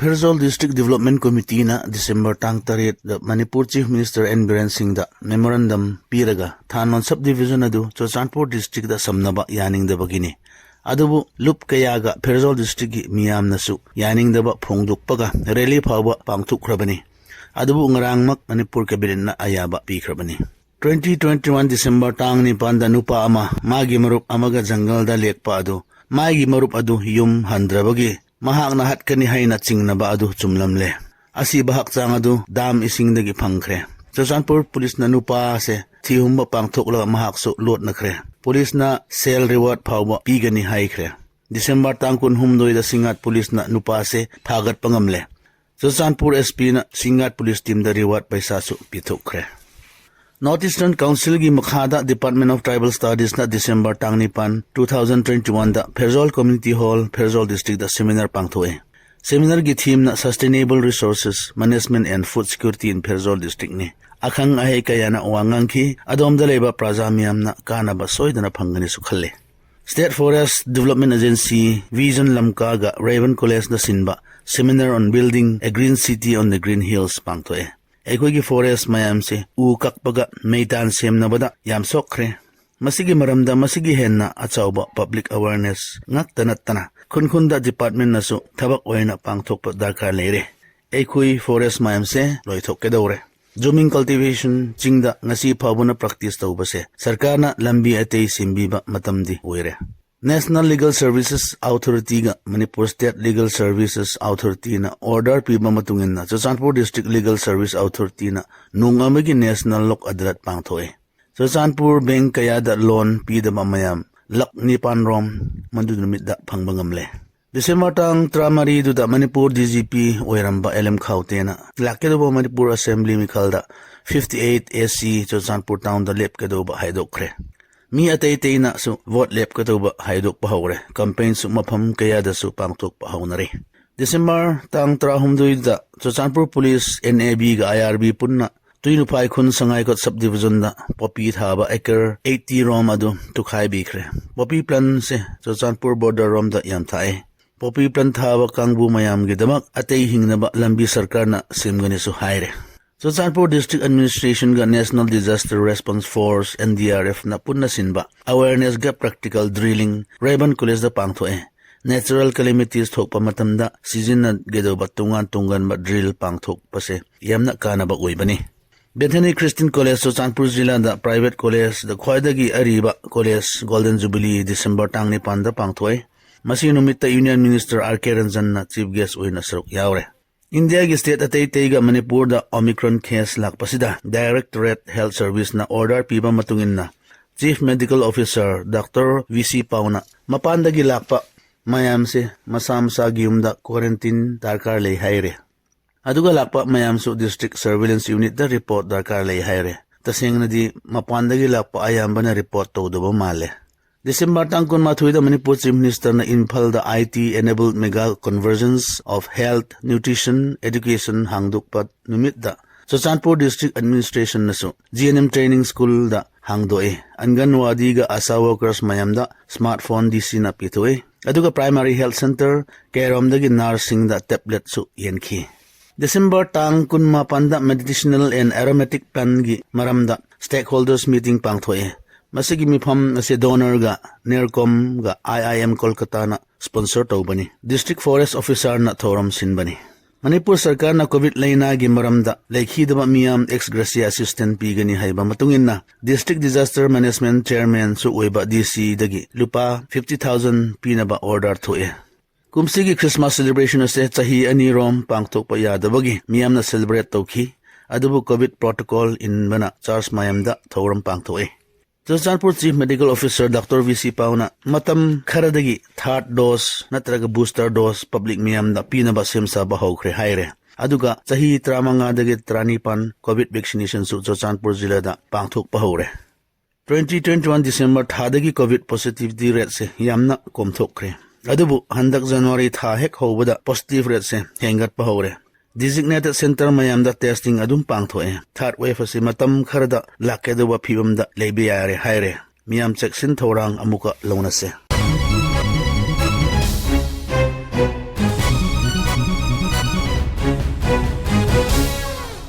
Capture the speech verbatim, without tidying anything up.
ꯐꯦꯔꯖꯥꯎꯜ District Development Committeeꯅ December ꯇꯥꯡ ꯇꯔꯦꯠꯇ Manipur Chief Minister N Biren Singhꯗ memorandum ꯄꯤꯔꯒ ꯊꯥꯅꯣꯟ sub division ꯑꯗꯨ ꯆꯨꯔꯆꯥꯟꯄꯨꯔ districtꯇ ꯁꯝꯅꯕ ꯌꯥꯅꯤꯡꯗꯕꯒꯤꯅꯤ꯫ ꯑꯗꯨꯕꯨ ꯂꯨꯞ ꯀꯌꯥꯒ ꯐꯦꯔꯖꯥꯎꯜ districtꯀꯤ ꯃꯤꯌꯥꯝꯅꯁꯨ ꯌꯥꯅꯤꯡꯗꯕ ꯐꯣꯡꯗꯣꯛꯄꯒ rally ꯐꯥꯎꯕ ꯄꯥꯡꯊꯣꯛꯈ꯭ꯔꯕꯅꯤ꯫ ꯑꯗꯨꯕꯨ ꯉꯔꯥꯡꯃꯛ ꯃꯅꯤꯄꯨꯔ cabinetꯅ ꯑꯌꯥꯕ ꯄꯤꯈ꯭ꯔꯕꯅꯤ꯫ Twenty twenty-one December ꯇꯥꯡ ꯅꯤꯄꯥꯟꯗ ꯅꯨꯄꯥ ꯑꯃ ꯃꯥꯒꯤ ꯃꯔꯨꯞ ꯑꯃꯒ ꯖꯪꯒꯜꯗ ꯂꯦꯛꯄ ꯑꯗꯨ ꯃꯥꯒꯤ ꯃꯔꯨꯞ ꯑꯗꯨ ꯌꯨꯝ ꯍꯟꯗ꯭ꯔꯕꯒꯤ ꯃꯍꯥꯛꯅ ꯍꯥꯠꯀꯅꯤ ꯍꯥꯏꯅ ꯆꯤꯡꯅꯕ ꯑꯗꯨ ꯆꯨꯝꯂꯝꯂꯦ꯫ ꯑꯁꯤꯕ ꯍꯛꯆꯥꯡ ꯑꯗꯨ dam ꯏꯁꯤꯡꯗꯒꯤ ꯐꯪꯈ꯭ꯔꯦ꯫ ꯆꯨꯔꯆꯥꯟꯄꯨꯔ ꯄꯨꯂꯤꯁꯅ ꯅꯨꯄꯥ ꯑꯁꯦ ꯊꯤꯍꯨꯝꯕ ꯄꯥꯡꯊꯣꯛꯂꯒ ꯃꯍꯥꯛꯁꯨ ꯂꯣꯠꯅꯈ꯭ꯔꯦ꯫ ꯄꯨꯂꯤꯁꯅ cell reward ꯐꯥꯎꯕ ꯄꯤꯒꯅꯤ ꯍꯥꯏꯈ꯭ꯔꯦ꯫ December ꯇꯥꯡ ꯀꯨꯟꯍꯨꯝꯗꯣꯏꯗ ꯁꯤꯡꯉꯥꯠ ꯄꯨꯂꯤꯁꯅ ꯅꯨꯄꯥ ꯑꯁꯦ ꯐꯥꯒꯠꯄ ꯉꯝꯂꯦ꯫ ꯆꯨꯔꯆꯥꯟꯄꯨꯔ S Pꯅ ꯁꯤꯡꯉꯥꯠ ꯄꯨꯂꯤꯁ teamꯗ reward ꯄꯩꯁꯥꯁꯨ ꯄꯤꯊꯣꯛꯈ꯭ꯔꯦ꯫ North Eastern Councilꯒꯤ ꯃꯈꯥꯗ Department of Tribal Studiesꯅ December ꯇꯥꯡ ꯅꯤꯄꯥꯟ, two thousand twenty-oneꯗ ꯐꯦꯔꯖꯥꯎꯜ Community Hall, ꯐꯦꯔꯖꯥꯎꯜ districtꯇ seminar ꯄꯥꯡꯊꯣꯛꯑꯦ꯫ Seminarꯒꯤ themeꯅ Sustainable Resources Management and Food Security in ꯐꯦꯔꯖꯥꯎꯜ Districtꯅꯤ꯫ ꯑꯈꯪ ꯑꯍꯩ ꯀꯌꯥꯅ ꯋꯥ ꯉꯥꯡꯈꯤ꯫ ꯑꯗꯣꯝꯗ ꯂꯩꯕ ꯄ꯭ꯔꯖꯥ ꯃꯤꯌꯥꯝꯅ ꯀꯥꯟꯅꯕ ꯁꯣꯏꯗꯅ ꯐꯪꯒꯅꯤꯁꯨ ꯈꯜꯂꯤ꯫ State Forest Development Agency, Vision Lamkaꯒ Raven Collegeꯅ ꯁꯤꯟꯕ Seminar on Building a Green City on the Green Hills ꯄꯥꯡꯊꯣꯛꯑꯦ꯫ ꯑꯩꯈꯣꯏꯒꯤ forest ꯃꯌꯥꯝꯁꯦ ꯎ ꯀꯛꯄꯒ ꯃꯩꯇꯥꯟ ꯁꯦꯝꯅꯕꯗ ꯌꯥꯝ ꯁꯣꯛꯈ꯭ꯔꯦ꯫ ꯃꯁꯤꯒꯤ ꯃꯔꯝꯗ ꯃꯁꯤꯒꯤ ꯍꯦꯟꯅ ꯑꯆꯧꯕ public awareness ꯉꯥꯛꯇ ꯅꯠꯇꯅ ꯈꯨꯟ ꯈꯨꯟꯗ departmentꯅꯁꯨ ꯊꯕꯛ ꯑꯣꯏꯅ ꯄꯥꯡꯊꯣꯛꯄ ꯗꯔꯀꯥꯔ ꯂꯩꯔꯦ꯫ ꯑꯩꯈꯣꯏ forest ꯃꯌꯥꯝꯁꯦ ꯂꯣꯏꯊꯣꯛꯀꯗꯧꯔꯦ꯫ Zooming cultivation ꯆꯤꯡꯗ ꯉꯁꯤ ꯐꯥꯎꯕꯅ practice ꯇꯧꯕꯁꯦ ꯁꯔꯀꯥꯔꯅ ꯂꯝꯕꯤ ꯑꯇꯩ ꯁꯦꯝꯕꯤꯕ ꯃꯇꯝꯗꯤ ꯑꯣꯏꯔꯦ꯫ National Legal Services Authorityꯒ Manipur State Legal Services Authorityꯅ order ꯄꯤꯕ ꯃꯇꯨꯡ ꯏꯟꯅ ꯆꯨꯔꯆꯥꯟꯄꯨꯔ District Legal Service Authorityꯅ ꯅꯣꯡ ꯑꯃꯒꯤ national ꯂꯣꯛ ꯑꯗꯥꯂꯠ ꯄꯥꯡꯊꯣꯛꯑꯦ꯫ ꯆꯨꯔꯆꯥꯟꯄꯨꯔ bank ꯀꯌꯥꯗ loan ꯄꯤꯗꯕ ꯃꯌꯥꯝ ꯂꯥꯈ ꯅꯤꯄꯥꯟ ꯔꯣꯝ ꯃꯗꯨ ꯅꯨꯃꯤꯠꯇ ꯐꯪꯕ ꯉꯝꯂꯦ꯫ December ꯇꯥꯡ ꯇꯔꯥꯃꯔꯤꯗꯨꯗ ꯃꯅꯤꯄꯨꯔ D G P ꯑꯣꯏꯔꯝꯕ L M Khaute ꯅ ꯂꯥꯛꯀꯗꯧꯕ Manipur Assembly ꯃꯤꯈꯜꯗ fifty eight A C Churachandpur townꯗ ꯂꯦꯞꯀꯗꯧꯕ ꯍꯥꯏꯗꯣꯛꯈ꯭ꯔꯦ꯫ ꯃꯤ ꯑꯇꯩ ꯑꯇꯩꯅꯁꯨ vote ꯂꯦꯞꯀꯗꯧꯕ ꯍꯥꯏꯗꯣꯛꯄ ꯍꯧꯔꯦ꯫ Campaignꯁꯨ ꯃꯐꯝ ꯀꯌꯥꯗꯁꯨ ꯄꯥꯡꯊꯣꯛꯄ ꯍꯧꯅꯔꯦ꯫ December ꯇꯥꯡ ꯇꯔꯥꯍꯨꯝꯗꯣꯏꯗ Churachandpur police, N A Bꯒ I R B ꯄꯨꯟꯅ ꯇꯨꯏꯅꯨꯐꯥꯏ ꯈꯨꯟ ꯁꯉꯥꯏꯈꯣꯠ sub divisionꯗ poppy ꯊꯥꯕ acre eighty ꯔꯣꯝ ꯑꯗꯨ ꯇꯨꯈꯥꯏꯕꯤꯈ꯭ꯔꯦ꯫ Poppy plantꯁꯦ ꯆꯨꯔꯆꯥꯟꯄꯨꯔ border ꯔꯣꯝꯗ ꯌꯥꯝ ꯊꯥꯏ꯫ ꯄꯣꯄꯤ ꯄ꯭ꯂꯥꯟ ꯊꯥꯕ ꯀꯥꯡꯕꯨ ꯃꯌꯥꯝꯒꯤꯗꯃꯛ ꯑꯇꯩ ꯍꯤꯡꯅꯕ ꯂꯝꯕꯤ ꯁꯔꯀꯥꯔꯅ ꯁꯦꯝꯒꯅꯤꯁꯨ ꯍꯥꯏꯔꯦ꯫ Churachandpur District Administrationꯒ National Disaster Response Force, NDRFꯅ ꯄꯨꯟꯅ ꯁꯤꯟꯕ awareness gap practical drilling ꯔꯦꯕꯟ ꯀꯣꯂꯦꯖꯇ ꯄꯥꯡꯊꯣꯛꯑꯦ꯫ Natural calamities ꯊꯣꯛꯄ ꯃꯇꯝꯗ ꯁꯤꯖꯤꯟꯅꯒꯗꯧꯕ ꯇꯣꯉꯥꯟ ꯇꯣꯉꯥꯟꯕ drill ꯄꯥꯡꯊꯣꯛꯄꯁꯦ ꯌꯥꯝꯅ ꯀꯥꯟꯅꯕ ꯑꯣꯏꯕꯅꯤ꯫ Bethany Christian College ꯆꯨꯔꯆꯥꯟꯄꯨꯔ ꯖꯤꯂꯥꯗ private collegeꯗ ꯈ꯭ꯋꯥꯏꯗꯒꯤ ꯑꯔꯤꯕ college Golden Jubilee December ꯇꯥꯡ ꯅꯤꯄꯥꯟꯗ ꯄꯥꯡꯊꯣꯛꯑꯦ꯫ ꯃꯁꯤ ꯅꯨꯃꯤꯠꯇ Union Minister R K ꯔꯟꯖꯟꯅ chief guest ꯑꯣꯏꯅ ꯁꯔꯨꯛ ꯌꯥꯎꯔꯦ꯫ ꯏꯟꯗꯤꯌꯥꯒꯤ state ꯑꯇꯩ ꯑꯇꯩꯒ ꯃꯅꯤꯄꯨꯔꯗ Omicron case ꯂꯥꯛꯄꯁꯤꯗ Directorate Health Serviceꯅ order ꯄꯤꯕ ꯃꯇꯨꯡ ꯏꯟꯅ Chief Medical Officer Doctor V C ꯄꯥꯎꯅ ꯃꯄꯥꯟꯗꯒꯤ ꯂꯥꯛꯄ ꯃꯌꯥꯝꯁꯦ ꯃꯁꯥ ꯃꯁꯥꯒꯤ ꯌꯨꯝꯗ quarantine ꯗꯔꯀꯥꯔ ꯂꯩ ꯍꯥꯏꯔꯦ꯫ ꯑꯗꯨꯒ ꯂꯥꯛꯄ ꯃꯌꯥꯝꯁꯨ district surveillance unitꯇ report ꯗꯔꯀꯥꯔ ꯂꯩ ꯍꯥꯏꯔꯦ꯫ ꯇꯁꯦꯡꯅꯗꯤ ꯃꯄꯥꯟꯗꯒꯤ ꯂꯥꯛꯄ ꯑꯌꯥꯝꯕꯅ report ꯇꯧꯗꯕ ꯃꯥꯜꯂꯦ꯫ December ꯇꯥꯡ ꯀꯨꯟꯃꯥꯊꯣꯏꯗ ꯃꯅꯤꯄꯨꯔ Chief Ministerꯅ ꯏꯝꯐꯥꯜꯗ I T enabled mega convergence of health, nutrition, education ꯍꯥꯡꯗꯣꯛꯄ ꯅꯨꯃꯤꯠꯇ Churachandpur District Administrationꯅꯁꯨ G N M training schoolꯗ ꯍꯥꯡꯗꯣꯛꯏ꯫ ꯑꯪꯒꯟꯋꯥꯗꯤꯒ ASHA workers ꯃꯌꯥꯝꯗ smartphone DCꯅ ꯄꯤꯊꯣꯛꯏ꯫ ꯑꯗꯨꯒ primary health centre ꯀꯩꯔꯣꯝꯗꯒꯤ nurseꯁꯤꯡꯗ tabletꯁꯨ ꯌꯦꯟꯈꯤ꯫ December ꯇꯥꯡ ꯀꯨꯟꯃꯥꯄꯟꯗ medicinal and aromatic plantꯒꯤ ꯃꯔꯝꯗ stakeholders meeting ꯄꯥꯡꯊꯣꯛꯑꯦ꯫ ꯃꯁꯤꯒꯤ ꯃꯤꯐꯝ ꯑꯁꯤ DoNERꯒ NERCOMꯒ I I M Kolkataꯅ sponsor ꯇꯧꯕꯅꯤ꯫ District Forest Officerꯅ ꯊꯧꯔꯝ ꯁꯤꯟꯕꯅꯤ꯫ ꯃꯅꯤꯄꯨꯔ ꯁꯔꯀꯥꯔꯅ COVID ꯂꯩꯅꯥꯒꯤ ꯃꯔꯝꯗ ꯂꯩꯈꯤꯗꯕ ꯃꯤꯌꯥꯝ ex gratia assistance ꯄꯤꯒꯅꯤ ꯍꯥꯏꯕ ꯃꯇꯨꯡ ꯏꯟꯅ District Disaster Management Chairmanꯁꯨ ꯑꯣꯏꯕ DCꯗꯒꯤ ꯂꯨꯄꯥ fifty thousand ꯄꯤꯅꯕ order ꯊꯣꯛꯑꯦ꯫ ꯀꯨꯝꯁꯤꯒꯤ Christmas celebration ꯑꯁꯦ ꯆꯍꯤ ꯑꯅꯤꯔꯣꯝ ꯄꯥꯡꯊꯣꯛꯄ ꯌꯥꯗꯕꯒꯤ ꯃꯤꯌꯥꯝꯅ celebrate ꯇꯧꯈꯤ꯫ ꯑꯗꯨꯕꯨ COVID protocol ꯏꯟꯕꯅ church ꯃꯌꯥꯝꯗ ꯊꯧꯔꯝ ꯄꯥꯡꯊꯣꯛꯏ꯫ Churachandpur Chief Medical Officer Doctor V C ꯄꯥꯎꯅ ꯃꯇꯝ ꯈꯔꯗꯒꯤ third dose ꯅꯠꯇ꯭ꯔꯒ booster dose public ꯃꯤꯌꯥꯝꯗ ꯄꯤꯅꯕ ꯁꯦꯝ ꯁꯥꯕ ꯍꯧꯈ꯭ꯔꯦ ꯍꯥꯏꯔꯦ꯫ ꯑꯗꯨꯒ ꯆꯍꯤ ꯇꯔꯥꯃꯉꯥꯗꯒꯤ ꯇꯔꯥꯅꯤꯄꯥꯟ COVID vaccinationꯁꯨ ꯆꯨꯔꯆꯥꯟꯄꯨꯔ ꯖꯤꯂꯥꯗ ꯄꯥꯡꯊꯣꯛꯄ ꯍꯧꯔꯦ꯫ Twenty twenty-one December ꯊꯥꯗꯒꯤ COVID positivity rateꯁꯦ ꯌꯥꯝꯅ ꯀꯣꯝꯊꯣꯛꯈ꯭ꯔꯦ꯫ ꯑꯗꯨꯕꯨ ꯍꯟꯗꯛ January ꯊꯥ ꯍꯦꯛ ꯍꯧꯕꯗ positive rateꯁꯦ ꯍꯦꯟꯒꯠꯄ ꯍꯧꯔꯦ꯫ Designated centre ꯃꯌꯥꯝꯗ testing ꯑꯗꯨꯝ ꯄꯥꯡꯊꯣꯛꯑꯦ꯫ Third wave ꯑꯁꯤ ꯃꯇꯝ ꯈꯔꯗ ꯂꯥꯛꯀꯗꯧꯕ ꯐꯤꯕꯝꯗ ꯂꯩꯕ ꯌꯥꯔꯦ ꯍꯥꯏꯔꯦ꯫ ꯃꯤꯌꯥꯝ ꯆꯦꯛꯁꯤꯟ ꯊꯧꯔꯥꯡ ꯑꯃꯨꯛꯀ ꯂꯧꯅꯁꯦ꯫